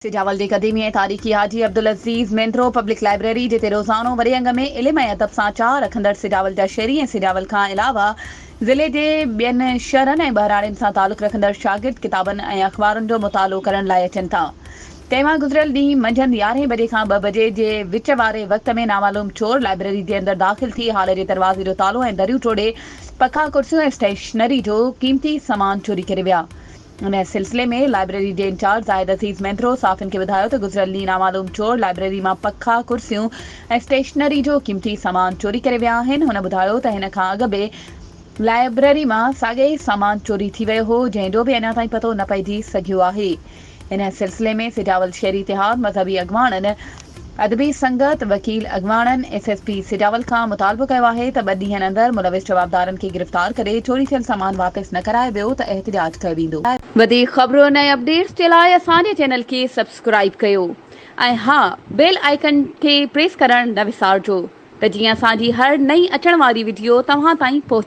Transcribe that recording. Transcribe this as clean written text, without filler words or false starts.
سجاول جي قديمي ۽ تاريخي حاجي عبدالعزيز مينڌرو پبلڪ لائبريري جتي روزانو وڏي انگ ۾ علم ۽ ادب سان چاهه رکندڙ سجاول جا شهري ۽ سجاول کان علاوه ضلعي جي ٻين شهرن ۽ ٻهراڙين سان تعلق رکندڙ شاگرد ڪتابن ۽ اخبارن جو مطالعو ڪرڻ لاء اچن ٿا تنهن مان گذريل ڏينهن منجهند يارهين بجي کان ٻه بجي جي وچ واري وقت ۾ نامعلوم چور لائبريري جي اندر داخل ٿي هال جي دروازي جو تالو ۽ دريون ٽوڙي پکا ڪرسيون ۽ اسٽيشنري جو قيمتي سامان چوري ڪري ويا. ان سلسلي ۾ لائبريري جي انچارج زاهد عزيز مينڌرو صحافين کي ٻڌايو ته گذريل ڏينهن نامعلوم چور لائبريري مان پکا، ڪرسيون ۽ اسٽيشنري جو قيمتي سامان چوري ڪري ويا آهن. هن ٻڌايو ته هن کان اڳ به لائبريري مان ساڳئي سامان چوري ٿي ويو هو جنهن جو به اڃا تائين پتو نه پئجي سگهيو آهي. ان سلسلي ۾ سجاول شهري اتحاد، مذهبي اڳواڻن، ادبي سنگت، وڪيل اڳواڻن ايس ايس پي سجاول کان مطالبو ڪيو آهي ته ٻه ڏينهن اندر ملوث جوابدارن کي گرفتار ڪري چوري ٿيل سامان واپس نه ڪرايو ويو ته احتجاج ڪيو ويندو. وڌيڪ خبرن ۽ اپڊيٽس جي لاء اسان جي چينل کي سبسڪرائيب ڪيو ۽ ها بيل آئيڪن کي پريس ڪرڻ نه وسارجو ته جيئن اسان جي هر نئين اچڻ واري وڊيو توهان تائين پهچي.